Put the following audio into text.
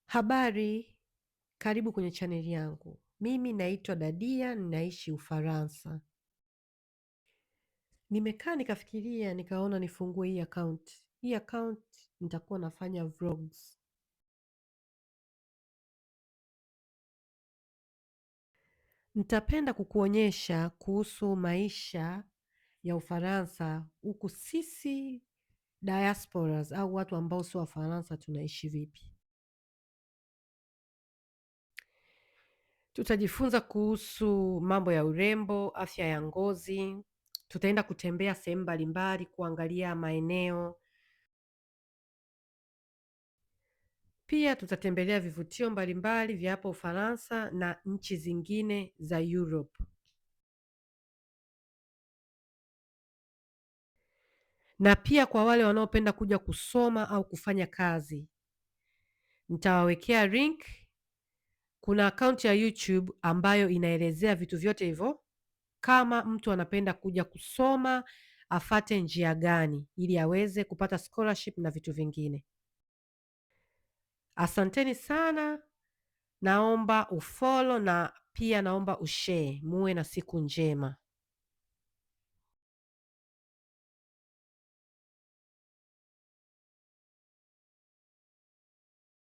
Habari, karibu kwenye chaneli yangu. Mimi naitwa Dadia, ninaishi Ufaransa. Nimekaa nikafikiria, nikaona nifungue hii account. Hii account nitakuwa nafanya vlogs. Nitapenda kukuonyesha kuhusu maisha ya Ufaransa huku sisi diasporas au watu ambao sio Wafaransa tunaishi vipi. Tutajifunza kuhusu mambo ya urembo, afya ya ngozi. Tutaenda kutembea sehemu mbalimbali, kuangalia maeneo. Pia tutatembelea vivutio mbalimbali vya hapo Ufaransa na nchi zingine za Europe. Na pia kwa wale wanaopenda kuja kusoma au kufanya kazi, nitawawekea link. Kuna akaunti ya YouTube ambayo inaelezea vitu vyote hivyo, kama mtu anapenda kuja kusoma afate njia gani ili aweze kupata scholarship na vitu vingine. Asanteni sana, naomba ufollow na pia naomba ushare. Muwe na siku njema.